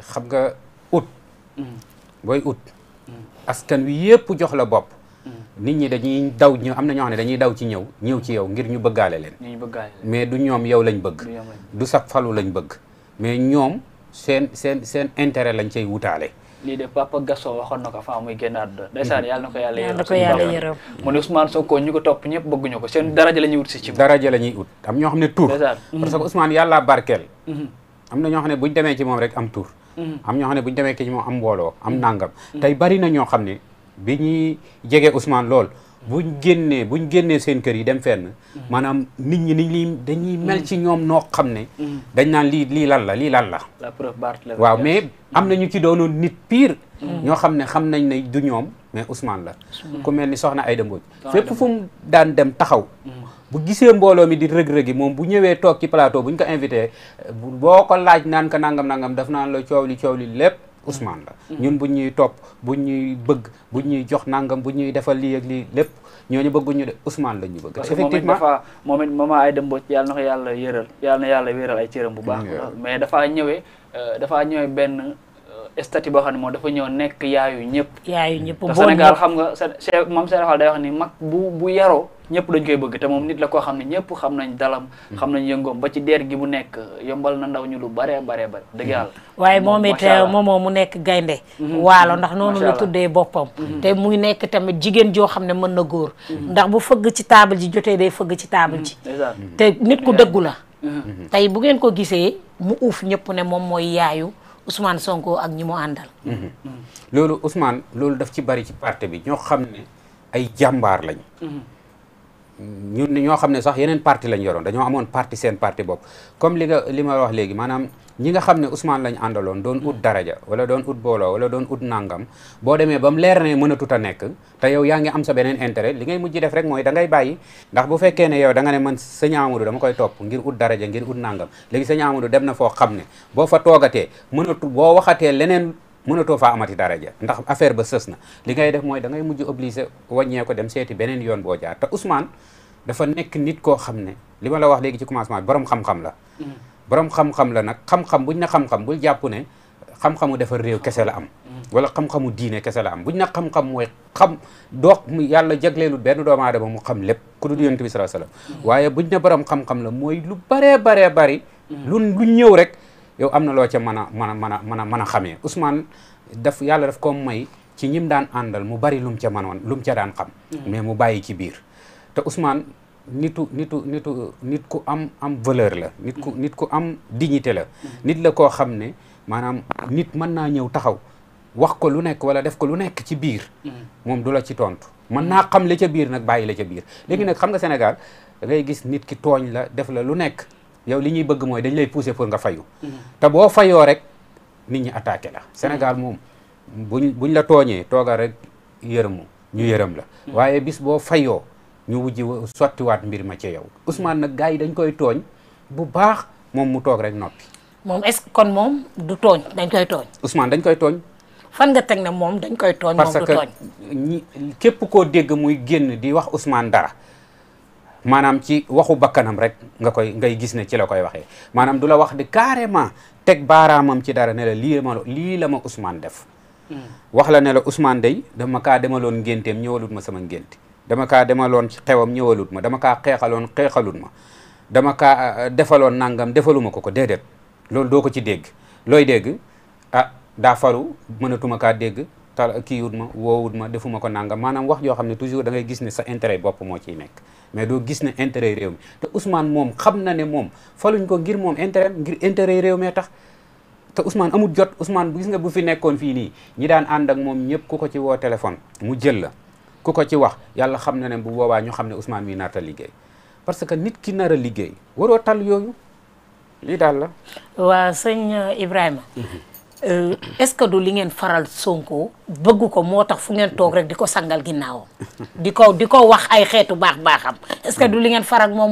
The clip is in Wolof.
xam nga ut booy ut askan wi yëpp jox la bopp nit ñi dañuy daw ñu am na ñoo xam ne dañuy daw ci ñëw ci yow ngir ñu bëggaale leen mais du ñoom yow lañ bëgg du sa falu lañ bëgg mais ñoom seen intérêt lañ cay wutaale lii de Papa Gaston waxoon na ko fa muy génn àdduna ndeysaan yàlla na ko yàlla ko yàlla yërëm mu ne Ousmane Sonko ñu ko topp ñëpp bëgguñu ko seen daraja la ñuy wut si ci daraja la ñuy ut am ñoo xam ne tur parce que Ousmane yàlla barkeel am na ñoo xam ne buñ demee ci moom rek am tur am ñoo xam ne buñ demee ci moom am mbooloo am nangam tey bari na ñoo xam ne bi ñuy jege Ousmane lool buñ génnee seen kër yi dem fenn maanaam nit ñi dañuy mel ci ñoom noo xam ne dañ naan lii lan la la preuve Barthélémy waaw mais am na ñu ci doonoon nit pire ñoo xam ne xam nañ ne du ñoom mais Ousmane la ku mel ni soxna Aïda Mbodj fépp fu mu daan dem taxaw bu gisee mbooloo mi di rëg-rëgi moom bu ñëwee toog ci plateau buñ ko invité boo ko laaj naan ko nangam daf naan la coow li lépp Ousmane la ñun buñ ñuy topp buñ ñuy bëgg buñ ñuy jox nangam buñ ñuy defal lii ak lii lépp ñooñu bëgguñu de Ousmane la ñu bëgg effectivement moom it maman Aïda Mbodj yàlla na ko yàlla yëral yàlla na yàlla wéeral ay cëram bu baax mais dafaa ñëwee benn statut boo xam ne moom dafa ñëw nekk yaayu ñëpp te Sénégal xam nga moom Sénégal day wax ni mag bu yaroo ñëpp dañ koy bëgg te moom nit la koo xam ne ñëpp xam nañ dalam xam nañ yëngoom ba ci deer gi mu nekk yombal na ndaw ñu lu bare dëgg yàlla waaye moom it moomoo mu nekk gaynde waalo ndax noonu la tuddee boppam te muy nekk tamit jigéen joo xam ne mën na góor ndax bu fëgg ci taabal ji jotee day fëgg ci taabal ji te nit ku dëggu la tey bu ngeen ko gisee mu uuf ñëpp ne moom mooy yaayu Ousmane Sonko ak ñi mu àndal loolu Ousmane loolu daf ci bari ci parti bi ñoo xam ne ay jàmbaar lañ ñun ñoo xam ne sax yeneen parti lañ yoroon dañoo amoon parti seen parti bopp comme li ma wax léegi maanaam ñi nga xam ne Ousmane lañ àndaloon doon ut daraja wala doon ut booloo wala doon ut nangam boo demee ba mu leer ne mënatut a nekk te yow yaa ngi am sa beneen intérêt li ngay mujj def rek mooy da ngay bàyyi ndax bu fekkee ne yow da nga ne man sëñ Amadou dama koy topp ngir ut daraja ngir ut nangam léegi sëñ Amadou dem na foo xam ne boo fa toogatee boo waxatee leneen mënatoo faa amati daraja ndax affaire ba sës na li ngay def mooy da ngay mujj obligé wàññee ko dem seeti beneen yoon boo jaar te Ousmane dafa nekk nit koo xam ne li ma la wax léegi ci commencement bi borom xam-xam la borom xam-xam la nag xam-xam buñ na xam-xam bul jàpp ne xam-xamu defar réew kese la am wala xam-xamu diine kese la am buñ na xam-xam mooy xam yàlla jagleelul benn doomu aadama mu xam lépp ku dul yonent bi sallallahu alayhi wasallam waaye buñ ne borom xam-xam la mooy lu baree bari lu ñëw rek yow am na loo ca mën a xamee Ousmane yàlla daf ko may ci ñim daan àndal mu bari lu mu ca daan xam mais mu bàyyi ci biir te Ousmane nit ku am valeur la nit ku am dignité la nit la koo xam ne maanaam nit mën naa ñëw taxaw wax ko lu nekk wala def ko lu nekk ci biir moom du la ci tontu mën naa xam la ca biir nag bàyyi la ca biir léegi nag xam nga Sénégal da ngay gis nit ki tooñ la def la lu nekk yow li ñuy bëgg mooy dañ lay pousser pour nga fayu te boo fayoo rek nit ñi attaqué la Sénégal moom buñ la tooñee toogal rek ñu yërëm la waaye bis boo fayoo ñu wujji sottiwaat mbir ma ci yow Ousmane nag gars yi dañ koy tooñ bu baax moom mu toog rek noppi moom est-ce que kon moom du tooñ dañ koy tooñ Ousmane dañ koy tooñ fan nga teg ne moom dañ koy tooñ moom du tooñ parce que képp koo dégg muy génn di wax Ousmane dara maanaam ci waxu bakkanam rek ngay gis ne ci la koy waxee maanaam du la wax di carrément teg baaraamam ci dara ne la lii la ma Ousmane def wax la ne la Ousmane day dama kaa demaloon ngénteem ñëwalut ma sama ngénte dama kaa demaloon ci xewam ñëwalut ma dama kaa xeexalut ma dama kaa defaloon nangam defaluma ko déedéet loolu doo ko ci dégg looy dégg daa faru mënatuma kaa dégg kiiwut ma woowut ma defuma ko nangam maanaam wax joo xam ne toujours da ngay gis ne sa intérêt bopp moo ciy nekk mais doo gis ne intérêt réew mi te Ousmane moom xam na ne moom faluñ ko ngir moom ngir intérêt réew mee tax te Ousmane amul jot Ousmane gis nga bu fi nekkoon fii nii ñi daan ànd ak moom ñëpp ku ko ci woo téléphone mu jël la ku ko ci wax yàlla xam na ne bu boobaa ñu xam ne Ousmane mi narta liggéey parce que nit ki nar a liggéey waroo tal yooyu lii daal la. waa sëñ Ibrahima. est-ce que du li ngeen faral Sonko bëgg ko moo tax fu ngeen toog rek di ko sangal ginnaawam di ko wax ay xeetu baaxam est-ce que du li ngeen faral moom.